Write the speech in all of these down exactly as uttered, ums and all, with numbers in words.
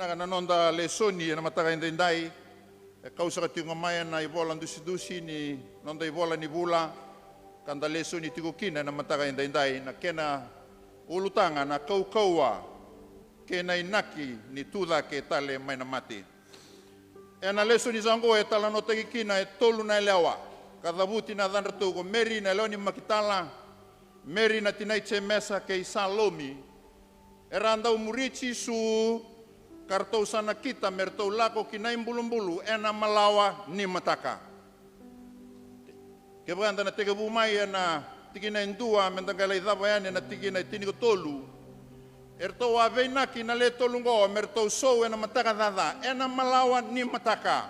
Na noda lesoni ena mataka edaidai e kau saka tiko ga mai ena ivola dusidusi ni noda ivola ni vula, ka da lesoni tiko kina ena mataka edaidai, na kena ulutaga na kaukauwa kei na inaki ni tu cake tale mai na mate. Ena lesoni sa oqo e talanoataki kina e tolu na yalewa ka cavuti na yacadratou ko Meri na yalewa ni Makitala, Meri na tinai Jemesa, kei Salomi. Era a dau muri Jisu ka ratou sa nakita me ratou lako ki na ibulubulu ena malawa ni mataka. Kevaka eda na tekivu mai ena tikina e dua me da qai lai cava yani ena tikina e tinikatolu, eratou a veinaki na le tolu oqo me ratou sou ena mataka caca, ena malawa ni mataka.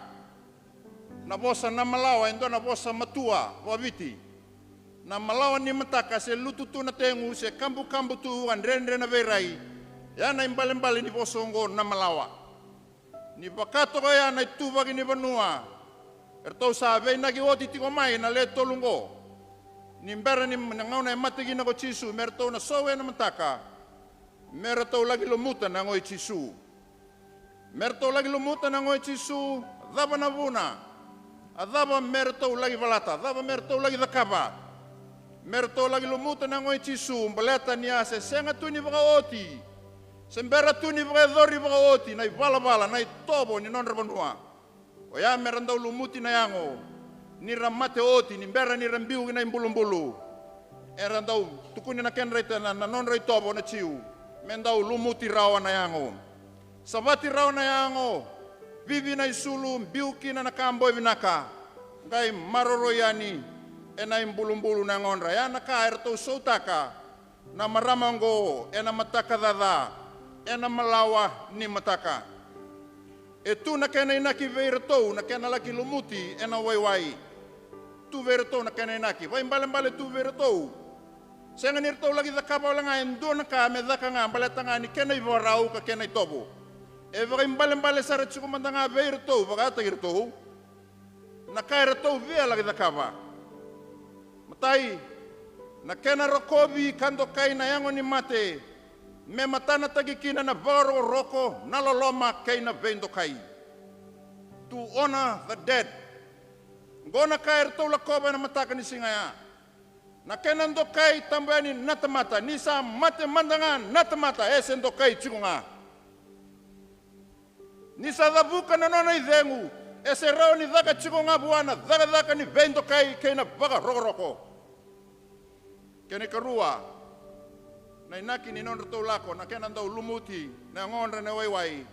Na vosa na malawa e dua na vosa matua vakaviti. Na malawa ni mataka se lutu tu na tegu se kabukabu tu a dredre na veirai. Ya na ibalebale ni vosa oqo na malawa. Ni vaka toka ya na ituvaki ni vanua, eratou sa veinaki oti tiko mai na le tolu oqo. Ni bera ni na gauna e mate kina ko Jisu me ratou na sou ena mataka, me ratou laki lumuta na yago i Jisu. Me ratou laki lumuta na yago i Jisu, cava na vuna? A cava me ratou laki valata? Cava me ratou laki cakava? Me ratou laki lumuta na yago i Jisu baleta ni a se sega tu ni vakaoti, se bera tu ni vakayacori vakaoti na ivalavala, na itovo ni nodra vanua. Oya me ra dau lumuti na yago ni ra mate oti, ni bera ni ra biu ki na ibulubulu. Era dau tukuni na kedra ita na, na nodra itovo na Jiu me dau lumuti rawa na yago. Savati rawa na yago, vivi na isulu, biu kina na ka boi vinaka, qai maroroi yani ena ibulubulu na yagodra. Ya na ka eratou sautaka na marama oqo ena mataka caca, ena malawa ni mataka. E tu na kena inaki vei iratou na kena laki lumuti ena waiwai. Tu vei iratou na kena inaki, vakaibalebale tu vei iratou. Sega ni ratou laki cakava wale ga e dua na ka me caka ga baleta ga ni kena ivakarau ka kena itovo. E vakaibalebale sara tiko mada ga vei iratou, vakataki iratou na ka eratou via laki cakava. Matai, na kena rokovi ka dokai na yago ni mate, me matanataki kina na vakarokoroko, na loloma kei na veidokai. To honor the dead. Qo na ka eratou lakova ena mataka ni siga ya. Na kena dokai tabu yani na tamata, ni sa mate mada ga na tamata, e se dokai tiko ga. Ni sa cavuka na nona icegu, e se rawa ni caka tiko ga vua na cakacaka ni veidokai kei na vakarokoroko. Kena ikarua, na inaki ni nodratou lako, na kena dau lumuti na yagodra na waiwai,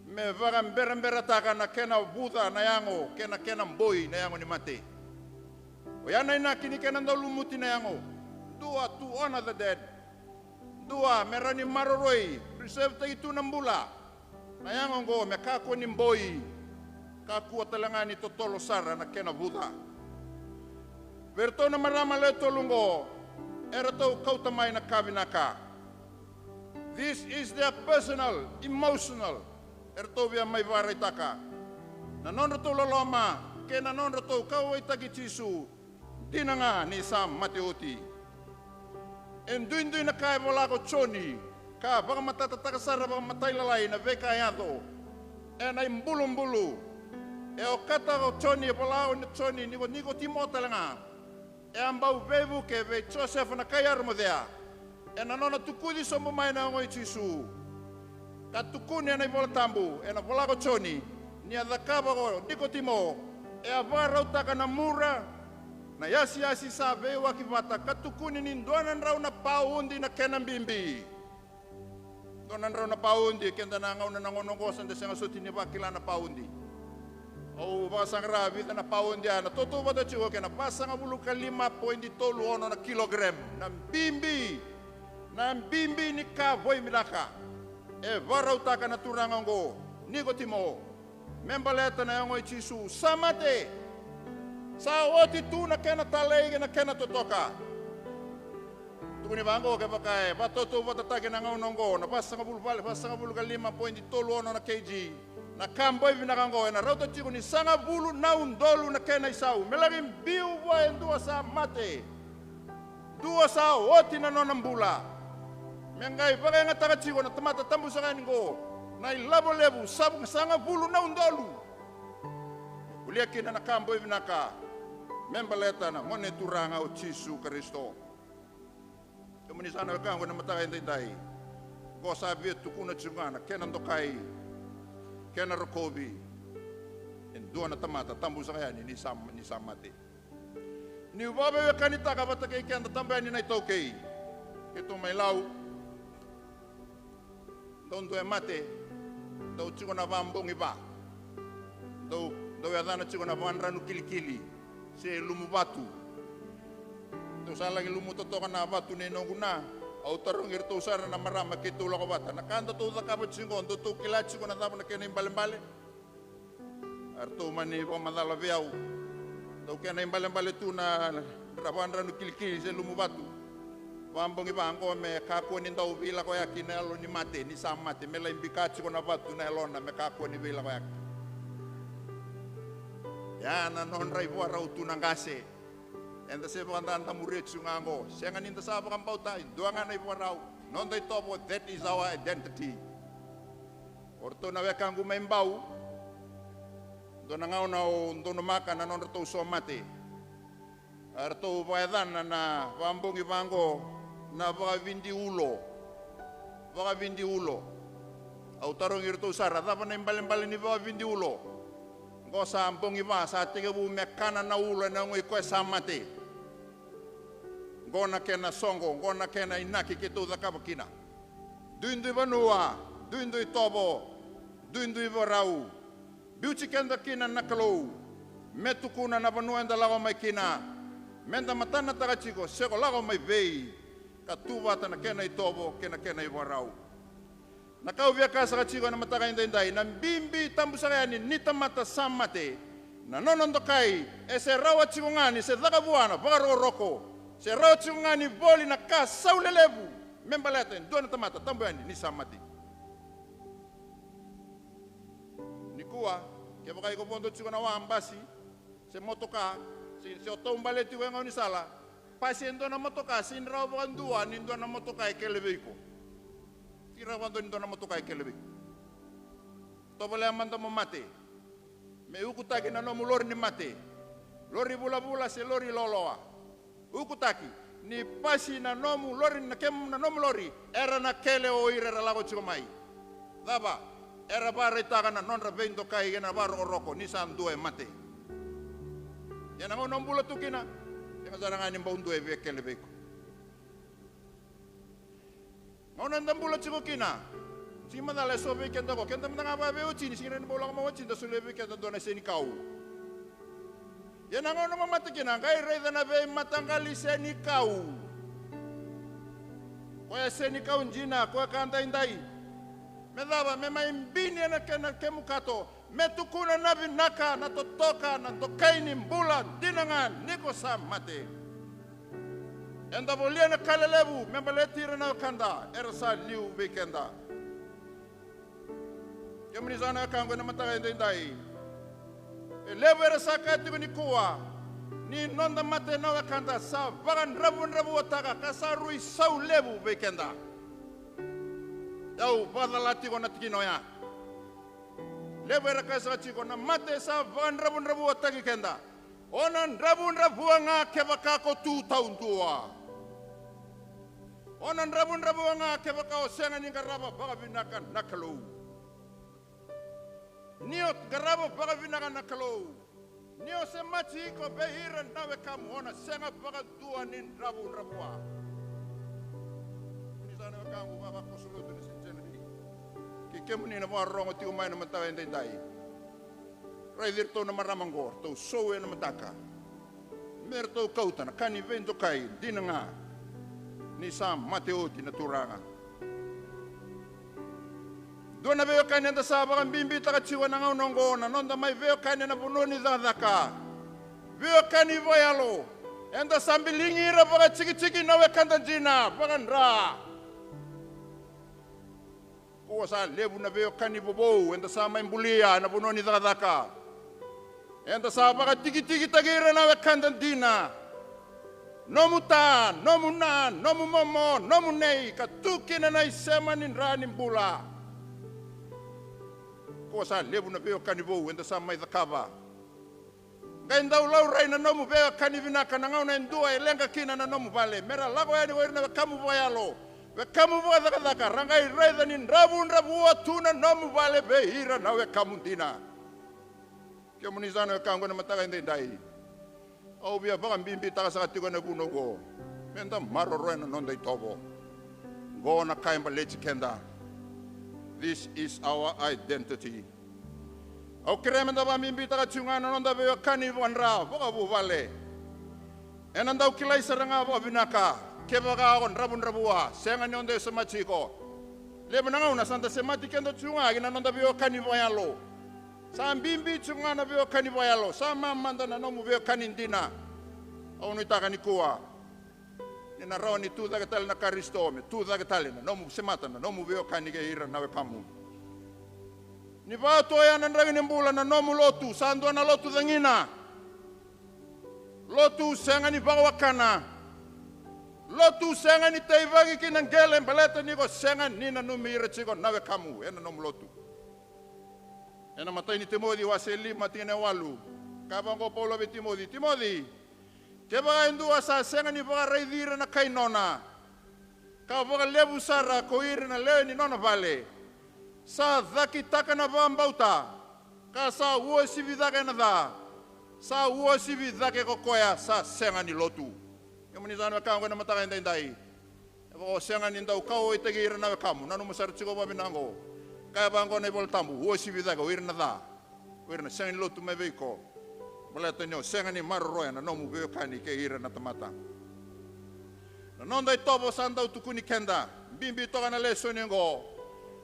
me vakaberaberataka na kena vuca na yago kei na kena boi na yago ni mate. Oya na inaki ni kena dau lumuti na yago. Dua, to honor the dead. Dua, me rawa ni maroroi, preserve-taki tu na bula. Na yago oqo me kakua ni boi, kakua tale ga ni totolo sara na kena vuca. Vei iratou na marama le tolu oqo, eratou kauta mai na ka vinaka. This is their personal, emotional. Eratou via mai vakaraitaka na nodratou loloma kei na nodratou kauwaitaki Jisu. Dina ga ni sa mate oti. E duidui na ka e vola ko Joni, ka vakamatatataka sara vakamatailalai na veika e yaco ena ibulubulu. E okata ko Joni, e vola o Joni ni ko Nikotimo tale ga. E a bau veivuke vei Josefa na kai Arimacea ena nona tukuci sobu mai na yago i Jisu. Ka tukuni ena iVola Tabu, ena vola ko Joni, ni a cakava ko Nikotimo, e a vakarautaka na mura, na yasiyasi sa veiwaki vata, ka tukuni ni dua na drau na paudi na kena bibi. Dua na drau na paudi, keda na gauna na gauna oqo sa da sega soti ni vakila na paudi. Au vakasaqara vica na paudi a na tautauvata tiko kei na vasagavulu ka lima poidi tolu ono na kilogram. Na bibi, na bibi ni ka voi vinaka e vakarautaka na turaga oqo, Nikotimo, me baleta na yago i Jisu. Sa mate. Sa oti tu na kena talei kei na kena totoka. Tukuni vaqo, kevaka e vakatautauvatataki na gauna oqo, na vasagavulu vale, vasagavulu ka lima poidi tolu ono na kg. Na ka boi vinaka oqo ena rauta tiko ni sagavulu na udolu na kena isau. Me laki biu vua e dua sa mate, dua sa oti na nona bula. Me qai vakayagataka tiko na tamata tabu saka yani oqo. Na ilavo levu sa, sagavulu na udolu. Volia kina na ka boi vinaka me baleta na Gone Turaga o Jisu Karisito. Kemuni sa na wekaqu ena mataka edaidai, ko sa via tukuna tiko ga na kena dokai, kena rokovi e dua na tamata tabu saka yani ni sa, ni sa mate. Niu vakaveiwekanitaka vata kei keda tabu yani na iTaukei. Keitou mai Lau, dou dua e mate, dou tiko na vabogi va, dou, dou yacana tiko na vadranu kilikili se lumu vatu. Dou sa laki lumu totoka na vatu nei noqu na. Au tarogi iratou sara na marama keitou lako vata, na ka datou cakava tiko, datou kila tiko na cava na kena ibalebale? Eratou mani vakamacala vei au, dou kena ibalebale tu na vadranu kilikili se lumu vatu. Vabogi va qo me kakua ni dau veilakoyaki na yalo ni mate, ni sa mate, me lai bika tiko na vatu na yalona me kakua ni veilakoyaki. Ia na nodra ivakarau tu na qase. Eda se vakadadamuria tiko ga qo, sega ni da sa vakabauta, e dua ga na ivakarau, noda itovo, that is our identity. O ratou na wekaqu mai Bau, dua na gauna au donumaka na nodratou somate. Eratou vakayacana na vabogi vaqo na vakavidi ulo. Vakavidi ulo. Au tarogi iratou sara, cava na ibalebale ni vakavidi ulo? Qo sa bogi va, sa tekivu me kana na ulo ena yago i koya sa mate. Qo na kena soqo, qo na kena inaki keitou cakava kina. Duidui vanua, duidui tovo, duidui varau. Biuti keda kina na Kalou me tukuna na vanua eda lako mai kina, meda matanataka tiko se ko lako mai vei, ka tu vata na kena itovo kei na kena ivakarau. Na ka au via kaya saka tiko ena mataka edaidai, na bibi tabu saka yani ni tamata sa mate, na nona dokai e se rawa tiko ga ni se caka vua na vakarokoroko, se rawa tiko ga ni voli na ka sau lelevu me baleta e dua na tamata tabu yani ni sa mate. Nikua, kevaka iko vodo tiko na wa, basi se motoka, se, se o taubale tiko e gaunisala, pasi e dua na motoka, sega ni rawa vakadua ni dua na motoka e kele vei iko. Sega ni rawa vakadua ni dua na motoka e kele vei iko. Tovolea mada mo mate me ukutaki na nomu lori ni mate, lori vulavula se lori loaloa. Ukutaki ni pasi na nomu lori, na kemu, na nomu lori, era na kele o ira era lako tiko mai. Cava? Era vakaraitaka na nodra veidokai kei na vakarokoroko ni sa dua e mate. Ia na gauna o bula tu kina, sega sara ga ni bau dua e via kele vei iko. Gauna eda bula tiko kina, sega ni macala e so vei keda ko, keda mada ga vakaveiwatini, sega ni bau lako mai watini, da solia vei keda dua na senikau. Ia na gauna mo mate kina, qai raica na veimataqali senikau. Koya senikau dina, koya ka daidai. Me cava? Me mai bini ena kena kemu kato, me tukuna na vinaka, na totoka, na dokai ni bula dina ga ni ko sa mate. Eda volia na ka lelevu me baleti ira na wekada era sa liu vei keda. Kemuni sa na wekaqu ena mataka edaidai, e levu era sa kaya tiko nikua ni noda mate na wekada sa vakadravudravuataka ka sa rui sau levu vei keda. Au vakacala tiko na tikina oya. Levu era kaya saka tiko na mate sa vakadravudravuataki keda. O na dravudravua ga kevaka ko tu taudua. O na dravudravua ga kevaka o sega ni qarava vakavinaka na Kalou. Ni o qarava vakavinaka na Kalou, ni o semati iko vei ira na wekamu, o na sega vakadua ni dravudravua. Ni sa na wekaqu, vavakoso lotu na Saint Henry, kei kemuni na vakarorogo tiko mai na mataka edaidai. Raici iratou na marama oqo, ratou sou ena mataka. Me ratou kauta na ka ni veidokai dina ga ni sa mate oti na turaga. Dua na veiwekani eda sa vakabibitaka tiko ena gauna oqo na noda mai veiwekani ena vanua ni cakacaka. Veiwekani vakayalo, eda sa biligi ira vakatikitiki na wekada dina vakadra. Kua sa levu na veiwekani vovou eda sa mai bulia ena vanua ni cakacaka. Eda sa vakatikitikitaki ira na wekada dina. Nomu ta, nomu na, nomu momo, nomu nei, ka tu kina na isema ni dra ni bula. Kua sa levu na veiwekani vou eda sa mai cakava. Qai dau laurai na nomu veiwekani vinaka na gauna e dua e leqa kina na nomu vale, me ra lako yani o ira na wekamu vakayalo, wekamu vakacakacaka, ra qai raica ni dravudravua tu na nomu vale vei ira na wekamu dina. Kemuni sa na wekaqu ena mataka edaidai, au via vakabibitaka saka tiko ena vunau oqo, meda maroroya na noda itovo. Oqo na ka e baleti keda. This is our identity. Au kerea meda vakabibitaka tiko ga na noda veiwekani vakadra, vakavuvale. Ena dau kilai sara ga vakavinaka kevaka o dravudravua, sega ni o dau semati iko. Levu na gauna sa da semati keda tiko ga kina noda veiwekani vakayalo. Sa bibi tiko ga na veiwekani vakayalo, sa mamada na nomu veiwekani dina. Au nuitaka nikua ni na rawa ni tu cake tale na Karisito, me tu cake tale na nomu semata na nomu veiwekani kei ira na wekamu. Ni vakatoya na draki ni bula na nomu lotu, sa dua na lotu cagina. Lotu sega ni vakawakana. Lotu sega ni teivaki ki na qele baleta ni ko sega ni nanumi ira tiko na wekamu ena nomu lotu. Ena imatai ni Timoci wase lima tikina e walu, kaya vaqo o Paula vei Timoci, Timoci, kevaka e dua sa sega ni vakaraici ira na kai nona, ka vakalevu sara ko ira na lewe ni nona vale, sa cakitaka na vakabauta, ka sa uasivi cake ena ca, sa uasivi cake ko koya sa sega ni lotu. Kemuni sa na wekaqu ena mataka edaidai, e vaka o sega ni dau kauwaitaki ira na wekamu, nanuma sara tiko vakavinaka oqo. Kaya vaqo na iVola Tabu, uasivi cake o ira na ca, o ira na sega ni lotu mai vei iko, baleta ni o sega ni maroroya na nomu veiwekani kei ira na tamata. Na noda itovo sa dau tukuni keda, bibi toka na lesoni oqo,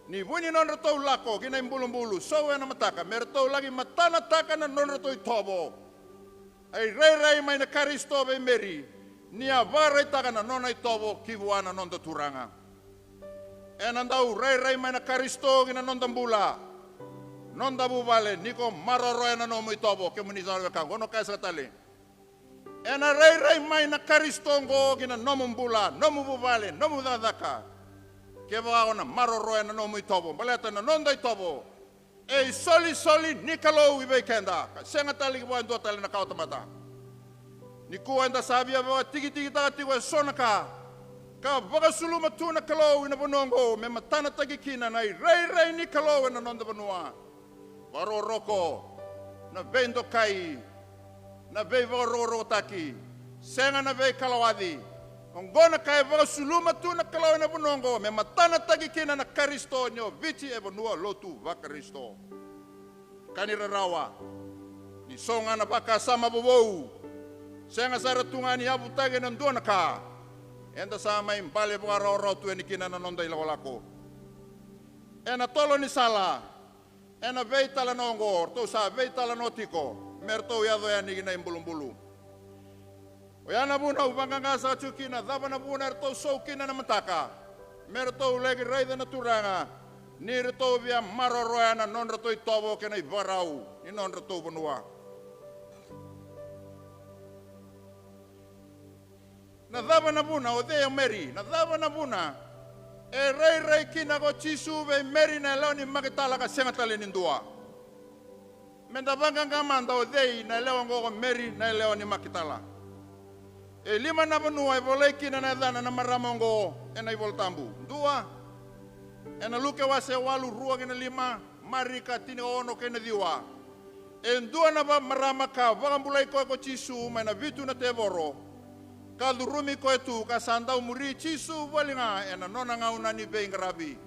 ni vu ni nodratou lako ki na ibulubulu, sau ena mataka, me ratou laki matanataka na nodratou itovo. A irairai mai na Karisito vei Meri ni a vakaraitaka na nona itovo ki vua na noda Turaga. Ena dau rairai mai na Karisito ki na noda bula, noda vuvale, ni ko maroroya na nomu itovo. Kemuni sa na wekaqu, au na kaya saka tale, ena rairai mai na Karisito oqo ki na nomu bula, nomu vuvale, nomu cakacaka, kevaka o na maroroya na nomu itovo, baleta na noda itovo e isolisoli ni Kalou i vei keda, ka sega tale ki vua e dua tale na kawatamata. Nikua eda sa via vakatikitikitaka tiko eso na ka, ka vakasuluma tu na Kalou ina vanua oqo me matanataki kina na irairai ni Kalou ena noda vanua. Vakarokoroko, na veidokai, na veivakarokorokotaki, sega na veikalawaci. Oqo na ka e vakasuluma tu na Kalou ena vanua oqo me matanataki kina na Karisito ni o Viti e vanua lotu vaKarisito. Ka ni rarawa, ni so ga na vakasama vovou, sega sara tu ga ni yavutaki ena dua na ka, eda sa mai bale vakarawarawa tu yani kina na noda ilakolako. Ena tolo ni sala, ena veitalanoa oqo, ratou sa veitalanoa tiko me ratou yaco yani ki na ibulubulu. Oya na vuna au vaqaqa saka tiko kina, cava na vuna eratou sau kina na mataka, me ratou laki raica na Turaga ni ratou via maroroya na nodratou itovo kei na ivakarau ni nodratou vanua. Na cava na vuna, o cei o Meri? Na cava na vuna e rairai kina ko Jisu vei Meri na yalewa ni Makitala ka sega tale ni dua? Meda vaqaqa mada, o cei na yalewa oqo ko Meri na yalewa ni Makitala? E lima na vanua e volai kina na yacana na marama oqo ena iVola Tabu. Dua, ena Luke wase walu, rua kei na lima, Marika tinikaono kei na ciwa. E dua na va-, marama ka vakabulai koya ko Jisu mai na vitu na tevoro, ka curumi koya tu, ka sa dau muri Jisu voli ga ena nona gauna ni veiqaravi.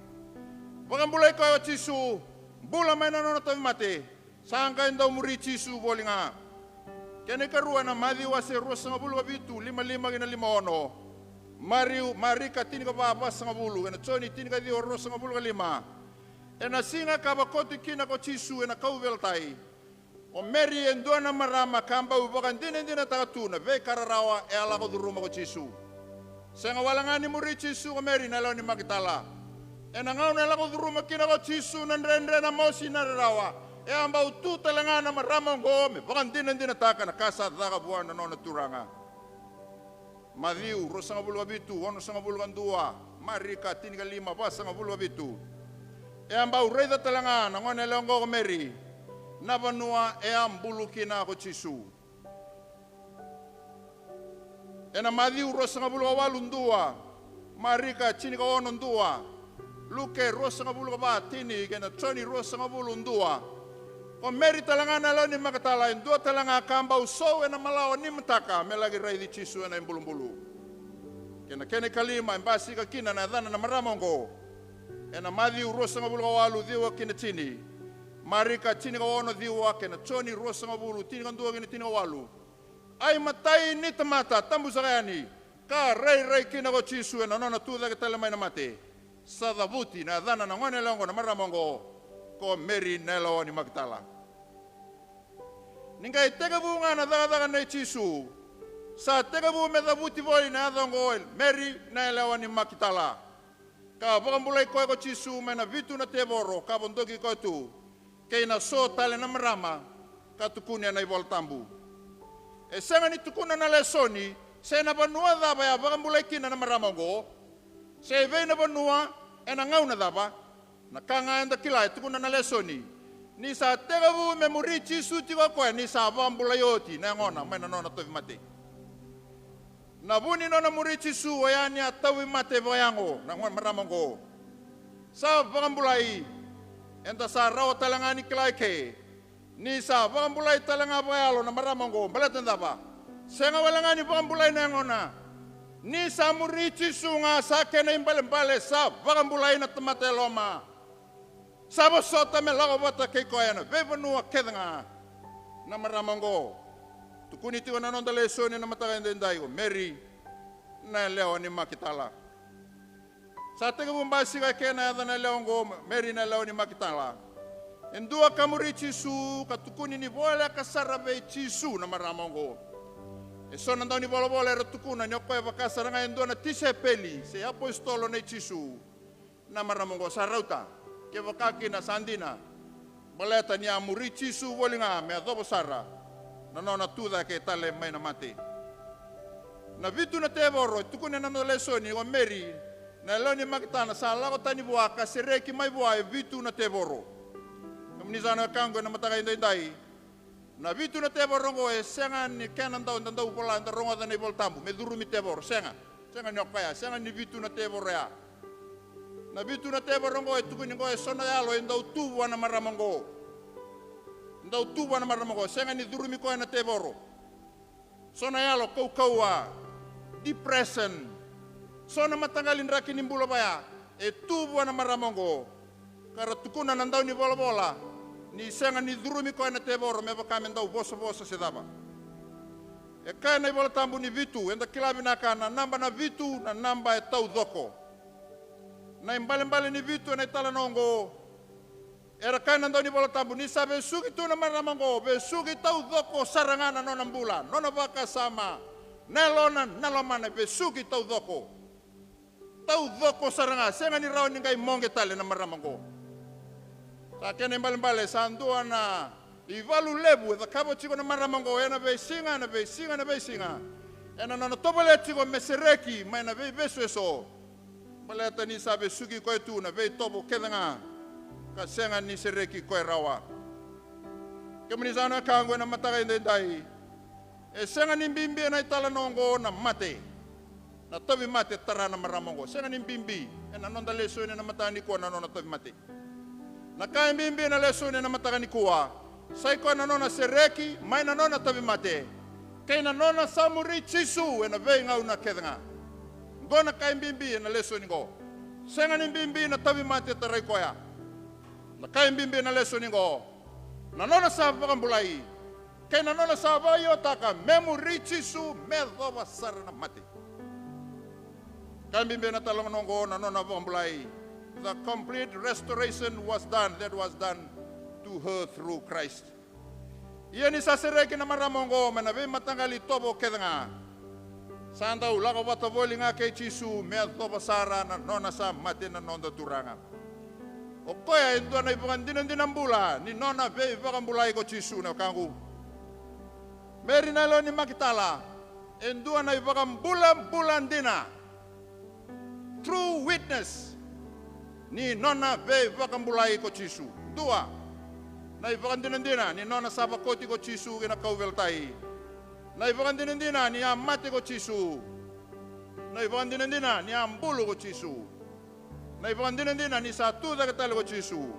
Vakabulai koya o Jisu, bula mai na nona tauvimate, sa qai dau muri Jisu voli ga. Kena ikarua ena Maciu wase ruasagavulu ka vitu, lima lima kei na lima ono. Mariu, Marika tinikava, vasagavulu, ena Joni tinikaciwa, ruasagavulu ka lima. Ena siga ka vakoti kina ko Jisu ena kauveilatai, o Meri e dua na marama ka bau vakadinadinataka tu na veika rarawa e a lako curuma ko Jisu. Sega wale ga ni muri Jisu ko Meri na yalewa ni Makitala. Ena gauna e lako curuma kina ko Jisu na dredre, na mosi, na rarawa, e a bau tu tale ga na marama oqo me vakadinadinataka na ka sa caka vua na nona Turaga. Maciu ruasagavulu ka vitu, onosagavulu ka dua, Marika tinikalima, vasagavulu ka vitu. E a bau raica tale ga na gone yalewa oqo ko Meri na vanua e a bulu kina ko Jisu. Ena Maciu ruasagavulu ka walu, dua. Marika tinikaono, dua. Luke ruasagavulu ka va, tini, kei na Joni ruasagavulu, dua. Ko Meri tale ga na yalewa ni Makatala e dua tale ga ka bau sou ena malawa ni mataka me laki raici Jisu ena ibulubulu. Kei na kena ikalima e basika kina na yacana na marama oqo. Ena Maciu ruasagavulu ka walu, ciwa ki na tini. Marika tinikaono, ciwa, kei na Joni ruasagavulu, tinikadua ki na tinikawalu. Ai matai ni tamata tabu saka yani ka rairai kina ko Jisu ena nona tu cake tale mai na mate. Sa cavuti na yacana na gone yalewa oqo, na marama oqo, ko Meri na yalewa ni Makitala. Ni qai tekivu ga na cakacaka nei Jisu, sa tekivu me cavuti voli na yaca oqo, Meri na yalewa ni Makitala. Ka vakabulai koya ko Jisu mai na vitu na tevoro ka vodoki koya tu, kei na so tale na marama, ka tukuni ena iVola Tabu. E sega ni tukuna na lesoni se na vanua cava e a vakabulai kina na marama oqo, se e vei na vanua, ena gauna cava. Na ka ga eda kila e tukuna na lesoni, ni sa tekivu me muri Jisu tiko o koya ni sa vakabulai oti na yagona mai na nona tauvimate. Na vu ni nona muri Jisu oya ni a tauvimate vakayago na gone, marama oqo. Sa vakabulai. Eda sa rawa tale ga ni kila eke ni sa vakabulai tale ga vakayalo na marama oqo, baleta na cava? Sega wale ga ni vakabulai na yagona. Ni sa muri Jisu ga, sa kena ibalebale sa vakabulai na tamata e loma. Sa vosota me lako vata kei koya ena veivanua kece ga na marama oqo. Tukuni tiko na noda lesoni ena mataka edaidai, o Meri na yalewa ni Makitala. Sa tekivu basika eke na yaca na yalewa oqo, Meri na yalewa ni Makitala. E dua ka muri Jisu, ka tukuni ni voleka sara vei Jisu na marama oqo. E so na daunivolavola era tukuna ni o koya e vaka sara ga e dua na tisaipeli se apositolo nei Jisu. Na marama oqo sa rauta, kevaka kina sa dina, baleta ni a muri Jisu voli ga me yacova sara na nona tu cake tale mai na mate. Na vitu na tevoro e tukuna ena noda lesoni, o Meri na yalewa ni Makitala sa lako tani vua ka sereki mai vua e vitu na tevoro. Kemuni sa na wekaqu ena mataka edaidai, na vitu na tevoro oqo e sega ni kena dau, da dau vola, da rogoca na iVola Tabu me curumi tevoro, sega. Sega ni o koya, sega ni vitu na tevoro ya. Na vitu na tevoro oqo e tukuni oqo e so na yalo e dau tu vua na marama oqo. Dau tu vua na marama oqo, sega ni curumi koya na tevoro. So na yalo kaukauwa, depression. So na mataqali draki ni bula vaya e tu vua na marama oqo. Ka ra tukuna na daunivolavola ni sega ni curumi koya na tevoro me vaka me dau vosavosa se cava. E kaya na iVola Tabu ni vitu, eda kila vinaka na naba na vitu, na naba e taucoko. Na ibalebale ni vitu ena italanoa oqo, era kaya na daunivolatabu ni sa vesuki tu na marama oqo, vesuki taucoko sara ga na nona bula, nona vakasama, na yalona, na lomana, vesuki taucoko. Taucoko sara ga, sega ni rawa ni qai moqe tale na marama oqo. Sa kena ibalebale, sa dua na ivalu levu e cakava tiko na marama oqo ena veisiga, na veisiga, na veisiga. Ena nona tovolea tiko me sereki mai na veivesu eso. Baleta ni sa vesuki koya tu na veitovo kece ga, ka sega ni sereki koya rawa. Kemuni sa na wekaqu ena mataka edaidai, e sega ni bibi ena italanoa oqo na mate. Na tauvimate e tara na marama oqo. Sega ni bibi ena noda lesoni ena mataka nikua na nona tauvimate. Na ka e bibi ena lesoni ena mataka nikua, sa i koya na nona sereki mai na nona tauvimate, kei na nona sa muri Jisu ena veigauna kece ga. Oqo na ka e bibi ena lesoni oqo. Sega ni bibi na tauvimate e tarai koya. Na ka e bibi ena lesoni oqo, na nona sa vakabulai, kei na nona sa vakaiotaka me muri Jisu me yacova sara na mate. Ka bibi ena italanoa oqo na nona vakabulai. The complete restoration was done, that was done to her through Christ. Ia ni sa sereki na marama oqo mai na veimataqali tovo kece ga, sa dau lako vata voli ga kei Jisu me yacova sara na nona sa mate na noda Turaga. O koya e dua na ivakadinadina bula ni nona veivakabulai ko Jisu, na wekaqu. Meri na yalewa ni Makitala e dua na ivakabulabula dina. True witness. ni nona veivakabulai ko Jisu. Dua, na ivakadinadina ni nona sa vakoti ko Jisu ki na kauveilatai. Na ivakadinadina ni a mate ko Jisu. Na ivakadinadina ni a bulu ko Jisu. Na ivakadinadina ni sa tu cake tale ko Jisu.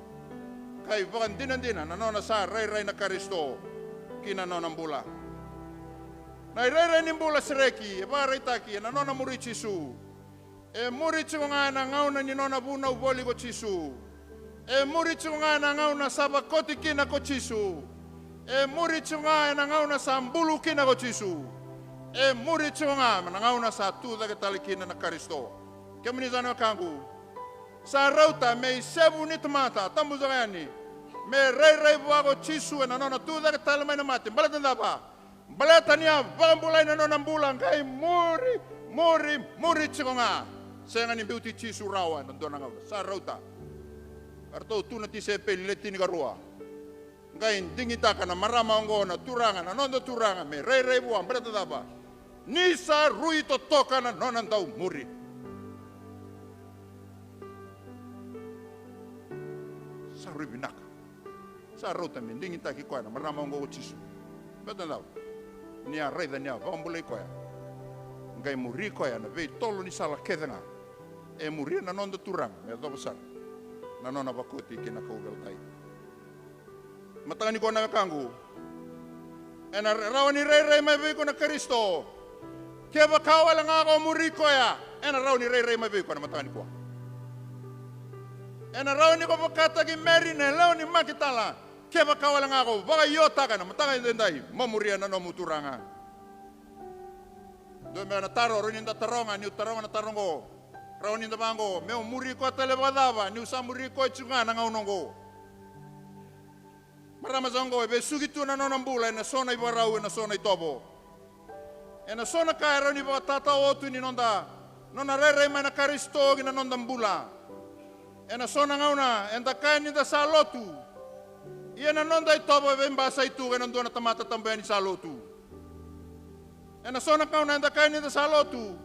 Ka ivakadinadina na nona sa rairai na Karisito ki na nona bula. Na irairai ni bula sereki e vakaraitaki ena nona muri Jisu. E muri tiko ga ena gauna ni nona vunau voli ko Jisu. E muri tiko ga ena gauna sa vakoti kina ko Jisu. E muri tiko ga ena gauna sa bulu kina ko Jisu. E muri tiko ga ena gauna sa tu cake tale kina na Karisito. Kemuni sa na wekaqu, sa rauta me isevu ni tamata, tabu saka yani, me rairai vua ko Jisu ena nona tu cake tale mai na mate. Baleta na cava? Baleta ni a vakabulai na nona bula, qai muri, muri, muri tiko ga. Sega ni biuti Jisu rawa ena dua na gauna. Sa rauta. Eratou tu na tisaipeli le tinikarua, qai digitaka na marama oqo na Turaga, na noda Turaga, me rairai vua. Baleta na cava? Ni sa rui totoka na nona dau muri. Sa rui vinaka. Sa rauta me digitaki koya na marama oqo ko Jisu. Baleta na cava? Ni a raica ni a vakabulai koya, qai muri koya na veitolo ni sala kece ga. E muria na noda Turaga me yacova sara na nona vakoti ki na kauveilatai. Mataka nikua na wekaqu, ena rawa ni rairai mai vei iko na Karisito. Kevaka wale ga ko muri koya, ena rawa ni rairai mai vei iko ena mataka nikua. Ena rawa ni ko vakataki Meri na yalewa ni Makitala. Kevaka wale ga ko vakaiotaka ena mataka edaidai mo muria na nomu Turaga. Dua beka na taro rawa ni da taroga, niu taroga na taro oqo. Rawa ni da vaqo, meu muri koya tale vakacava niu sa muri koya tiko ga na gauna oqo? Marama sa oqo e vesuki tu na nona bula ena so na ivakarau, ena so na itovo. Ena so na ka e rawa ni vakatatao tu ni noda, nona rairai mai na Karisito ki na noda bula. Ena so na gauna eda kaya ni da sa lotu, ia na noda itovo e veibasai tu kei na dua na tamata tabu yani sa lotu. Ena so na gauna eda kaya ni da sa lotu,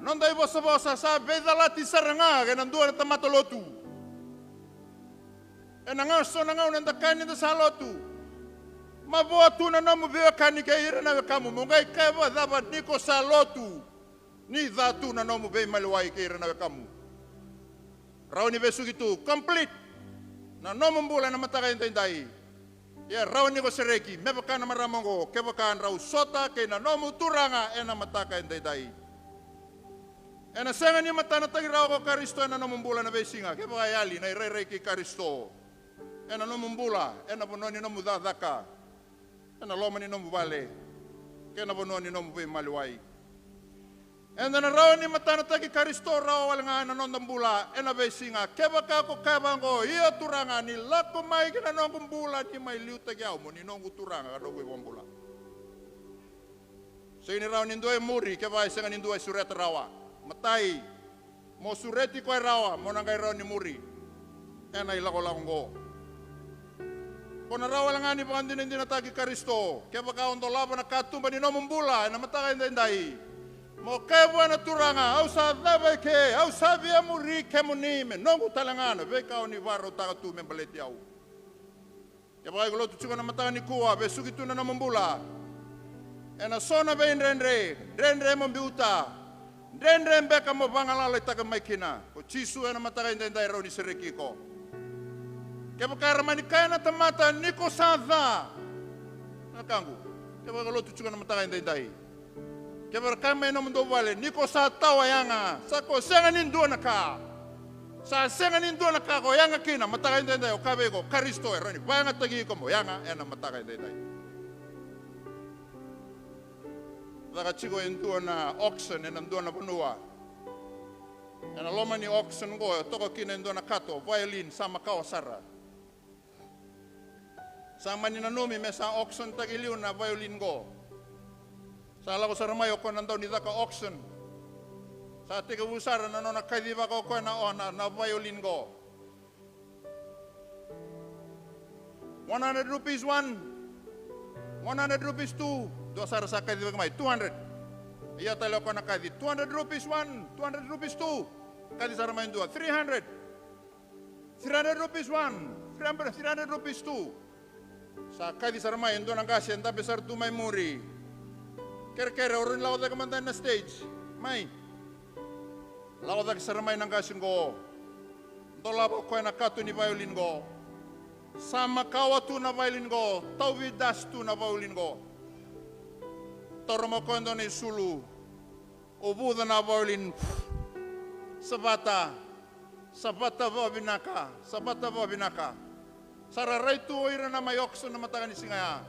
noda ivosavosa sa veicalati sara ga kei na dua na tamata lotu. Ena ga so na gauna eda kaya ni da sa lotu, mavoa tu na nomu veiwekani kei ira na wekamu, mo qai kaya vakacava ni ko sa lotu? Ni ca tu na nomu veimaliwai kei ira na wekamu. Rawa ni vesuki tu complete na nomu bula ena mataka edaidai. Ia rawa ni ko sereki me vaka na marama oqo kevaka drau sota kei na nomu Turaga ena mataka edaidai. Ena sega ni matanataki rawa ko Karisito ena nomu bula ena veisiga kevaka e yali na irairai kei Karisito ena nomu bula, ena vanua ni nomu cakacaka, ena loma ni nomu vale, kei na vanua ni nomu veimaliwai. Eda na rawa ni matanataki Karisito rawa wale ga ena noda bula ena veisiga kevaka ko kaya vaqo, io Turaga, ni lako mai ki na noqu bula, ni mai liutaki au mo ni noqu Turaga ka noqu iVakabula. Sega ni rawa ni dua e muri kevaka e sega ni dua e sureta rawa. Matai, mo sureti koya rawa mo na qai rawa ni muri ena ilakolako oqo. Ko na rawa wale ga ni vakadinadinataki Karisito kevaka o dolava na katuba ni nomu bula ena mataka edaidai. Mo kaya vua na Turaga, au sa cava eke, au sa via muri kemuni, me noqu tale ga na veika o ni vakarautaka tu me baleti au. Kevaka iko lotu tiko na mataka nikua, vesuki tu na nomu bula ena so na veidredre, dredre mo biuta, dredre beka mo vagalalaitaka mai kina, ko Jisu ena mataka edaidai e rawa ni sereki iko. Kevaka era mani kaya na tamata ni ko sa ca, na wekaqu, kevaka iko lotu tiko na mataka edaidai, kevaka era kaya mai nomudou vale ni ko sa tawa yaga, sa ko sega ni dua na ka, sa sega ni dua na ka ko yaga kina mataka edaidai, au kaya vei iko, Karisito e rawa ni vakayagataki iko mo yaga ena mataka edaidai. Caka tiko e dua na auction ena dua na vanua. Ena loma ni auction oqo e toka kina e dua na kato, violin sa makawa sara. Sa mani nanumi me sa auction taki liu na violin qo. Sa lako sara mai o koya na dau ni caka auction. Sa tekivu sara na nona kacivaka o koya na, na, na violin qo. One hundred rupees one, one hundred rupees two. Dua sara sa kacivaki mai, two hundred. Ia tale o koya na kaci, two hundred rupees one, two hundred rupees two. Kaci sara mai dua, three hundred. Three hundred rupees one, three hundred, three hundred rupees two. Sa kaci sara mai e dua na qase e dabe sara tu mai muri. Kerekere, o rawa ni lako cake mada na stage. Mai. Lako cake sara mai na qase qo. Dolava o koya na kato ni violin qo. Sa makawa tu na violin qo, tauvi dust tu na violin qo. Taura mai o koya dua na isulu. Uvuca na violin. Savata. Savata vakavinaka. Savata vakavinaka. Sa ra rai tu o ira na mai auction na mataka ni siga ya.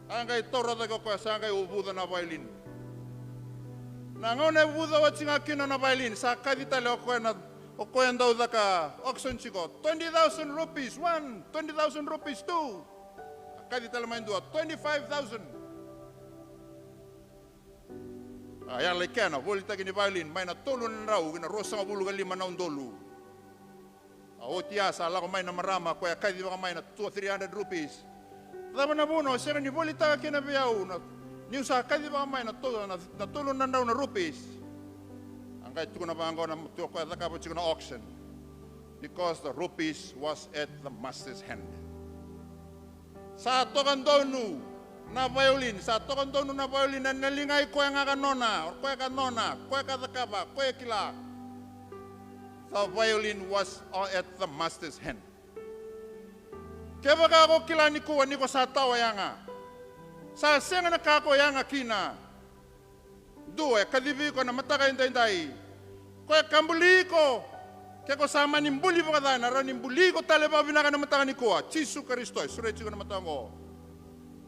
A qai taura cake o koya, sa qai uvuca na violin. Na gauna e uvuca oti ga kina na violin, sa kaci tale o koya na, o koya dau caka auction tiko. Twenty thousand rupees one, twenty thousand rupees two. A kaci tale mai dua, twenty-five thousand. A yala i kena volitaki ni violin mai na tolu na drau ki na ruasagavulu ka lima na udolu. A oti ya sa lako mai na marama, koya kaci vaka mai na two, three hundred rupees. Cava na vuna o sega ni volitaka kina vei au na, niu sa kaci vaka mai na to-, na, na tolu na drau na rupees? A qai tukuna vaqo na tu o koya cakava tiko na auction. Because the rupees was at the master's hand. Sa toka donu na violin, sa toka donu na violin, ena ligai koya ga ka nona, o koya ka nona, koya ka cakava, koya kila. The violin was, uh, at the master's hand. Kevaka ko kila nikua ni ko sa tawa yaga, sa sega na ka ko yaga kina. Dua e kacivi iko na mataka edaidai. Koya ka buli iko. Ke ko sa mani buli vakaca, ena rawa ni buli iko tale vakavinaka na mataka nikua. Jisu Karisito e sureti iko na mataka oqo.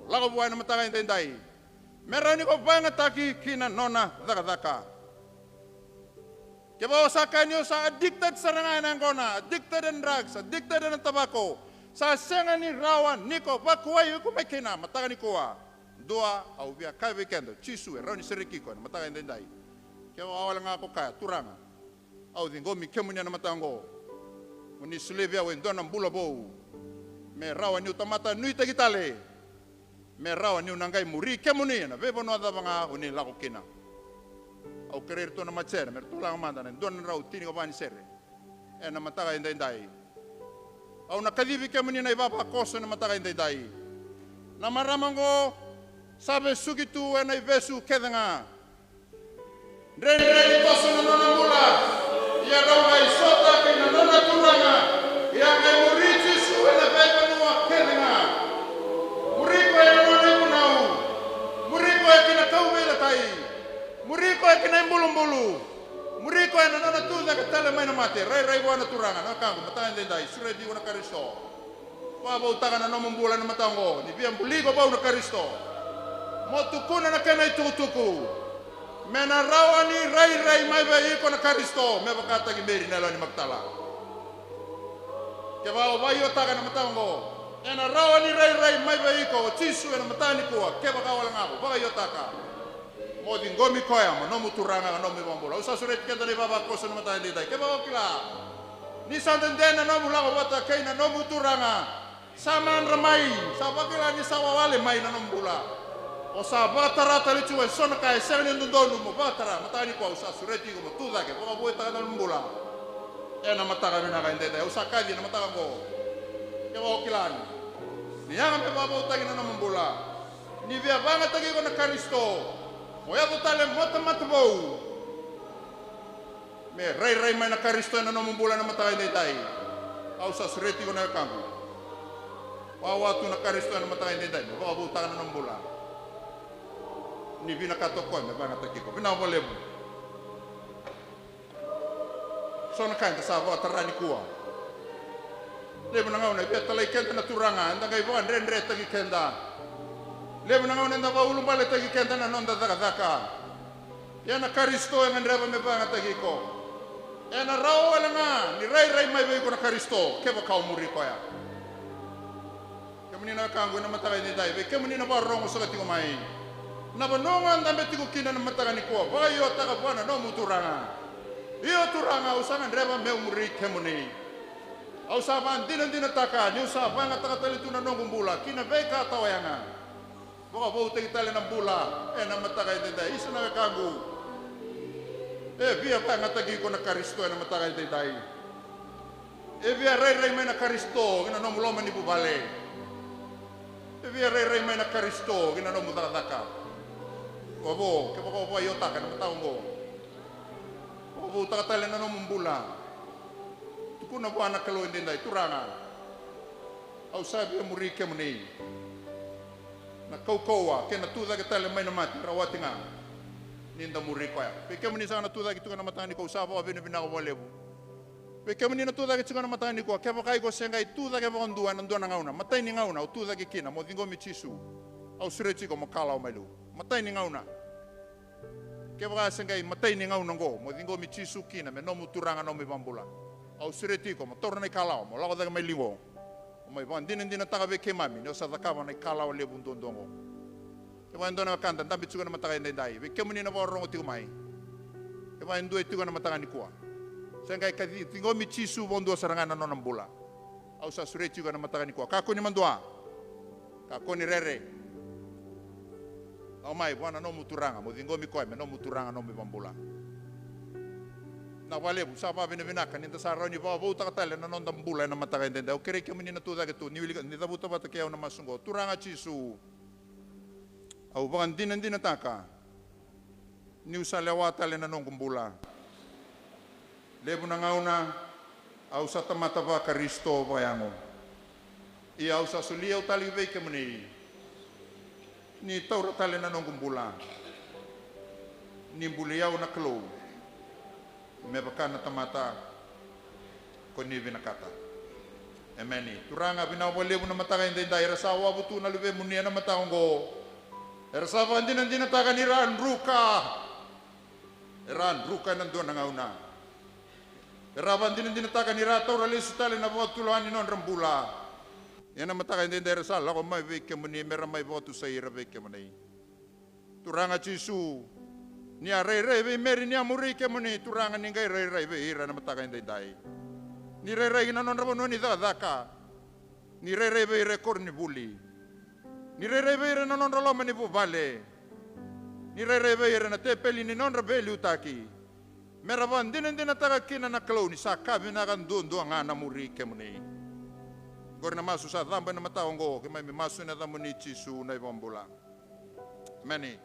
Lako vua ena mataka edaidai. Me rawa ni ko vakayagataki ki na nona cakacaka. Kevaka o sa kaya ni o sa addicted sara ga ena yaqona, addicted ena drugs, addicted ena tavako, sa sega ni rawa ni ko vakuai iko mai kina mataka nikua. Dua, au via kaya vei keda, Jisu e rawa ni sereki iko ena mataka edaidai. Kevaka wale ga ko kaya, Turaga, au ciqomi kemuni ena mataka oqo. Mo ni solia vei au e dua na bula vou. Me rawa niu tamata nuitaki tale. Me rawa niu na qai muri kemuni ena veivanua cava ga o ni lako kina. Au kerei iratou na matasere me ratou laga mada na dua na drau tinikava ni sere. Ena mataka edaidai. Au na kacivi kemuni na ivavakoso ena mataka edaidai. Na marama oqo sa vesuki tu ena ivesu kece ga. Dredre ni toso na nona bula. Ia rau qai sota kei na nona turaga. Ia qai muri Jisu ena veivanua kece ga. Muri koya ena nona ivunau. Muri koya ki na kauveilatai. Muri koya ki na ibulubulu. Muri koya na nona tucake tale mai na mate. Rairai vua na Turaga, na wekaqu, mataka edaidai, sureti iko na Karisito. Vakavoutaka na nomu bula ena mataka oqo, ni via buli iko vou na Karisito. Mo tukuna na kena itukutuku. Me na rawa ni rairai mai vei iko na Karisito, me vakataki Meri na yalewa ni Makatala. Kevaka o vakaiotaka ena mataka oqo, ena rawa ni rairai mai vei iko o Jisu ena mataka nikua, kevaka wale ga ko vakaiotaka. Mo ciqomi koya mo nomu Turaga ka nomu iVakabula. Au sa sureti keda na ivavakoso ena mataka edaidai. Kevaka o kila ni sa dede na nomu lako vata kei na nomu Turaga, sa madra mai, sa vakila ni sa wawale mai na nomu bula. O sa vakatara tale tu eso na ka e sega ni dodonu mo vakatara, mataka nikua au sa sureti iko mo tucake, vakavoutaka na nomu bula. Ena mataka vinaka edaidai, au sa kaci ena mataka oqo. Kevaka o kila ni yaga me vakavoutaki na nomu bula. Ni via vakayagataki iko na Karisito, mo yaco tale mo tamata vou. Me rairai mai na Karisito ena nomu bula ena mataka edaidai. Au sa sureti iko na wekaqu. Wawa tu na Karisito ena mataka edaidai me vakavoutaka na nomu bula. Ni vinakata o koya me vakayagataki iko. Vinaka vakalevu. So na ka eda sa vakatara nikua. Levu na gauna e via talai keda na Turaga, eda qai vakadredretaki keda. Levu na gauna eda vakaulubaletaki keda na noda cakacaka. Ia na Karisito e gadreva me vakayagataki iko. Ena rawa wale ga ni rairai mai vei iko na Karisito kevaka o muri koya. Kemuni na wekaqu ena mataka edaidai, vei kemuni na vakarorogo saka tiko mai. Na vanua ga o dabe tiko kina ena mataka nikua, vakaiotaka vua na nomu Turaga. Io Turaga, au sa gadreva meu muri kemuni. Au sa vakadinadinataka niu sa vakayagataka tale tu na noqu bula ki na veika tawayaga. Vakavoutaki tale na bula ena mataka edaidai. Isa na wekaqu, e via vakayagataki iko na Karisito ena mataka edaidai. E via rairai mai na Karisito ki na nomu loma ni vuvale. E via rairai mai na Karisito ki na nomu cakacaka. Vavo, kevaka o vakaiotaka na mataka oqo, vakavoutaka tale na nomu bula. Tukuna vua na Kalou edaidai, Turaga, au sa via muri kemuni. Na kaukauwa kei na tucake tale mai na mate, rawati ga ni da muri koya. Vei kemuni saka na tucake tiko na mataka nikua, au sa vakavinavinaka vakalevu. Vei kemuni na tucake tiko na mataka nikua, kevaka iko se qai tucake vakadua ena dua na gauna, matai ni gauna o tucake kina mo ciqomi Jisu, au sureti iko mo kalawa mai liu. Matai ni gauna. Kevaka se qai matai ni gauna oqo mo ciqomi Jisu kina me nomu Turaga, nomu iVakabula, au sureti iko mo taura na ikalawa mo lako cake mai liu, mo mai vakadinadinataka vei keimami ni o sa cakava na ikalawa levu duadua oqo. Kevaka e dua na wekada dabe tiko ena mataka edaidai, vei kemuni na vakarorogo tiko mai, kevaka e dua e tiko ena mataka nikua, se qai ka ci-, ciqomi Jisu vakadua sara ga na nona bula, au sa sureti iko ena mataka nikua. Kakua ni madua. Kakua ni rere. Lako mai vua na nomu Turaga mo ciqomi koya me nomu Turaga, nomu iVakabula. Vinaka vakalevu, sa vakavinavinaka ni da sa rawa ni vakavoutaka tale na noda bula ena mataka edaidai. Au kerei kemuni na tucake tu, ni wilika, ni cavuta vata kei au na masu oqo. Turaga Jisu, au vakadinadinataka niu sa lewa tale na noqu bula. Levu na gauna au sa tamata vaKarisito vakayago. Ia au sa soli au tale vei kemuni. Ni taura tale na noqu bula. Ni buli au na Kalou me vaka na tamata ko ni vinakata. Emeni. Turaga, vinaka vakalevu na mataka edaidai, era sa wavu tu na luvemuni ena mataka oqo. Era sa vakadinadinataka ni ra druka. Era druka ena dua na gauna. Era vakadinadinataka ni ra taura lesu tale na vakatulewa ni nodra bula. Ia na mataka edaidai era sa lako mai vei kemuni me ra mai vakatusai ira vei kemuni. Turaga Jisu, ni a rairai vei Meri ni a muri kemuni, Turaga, ni qai rairai vei ira ena mataka edaidai. Ni rairai ki na nodra vanua ni cakacaka. Ni rairai vei ira e koronivuli. Ni rairai vei ira ena nodra loma ni vuvale. Ni rairai vei ira ena tepeli ni nodra veiliutaki. Me ra vakadinadinataka kina na Kalou ni sa ka vinaka duadua ga na muri kemuni. Qori na masu sa cabo ena mataka oqo, keimami masu ena yacamuni Jisu na iVakabula. Emeni.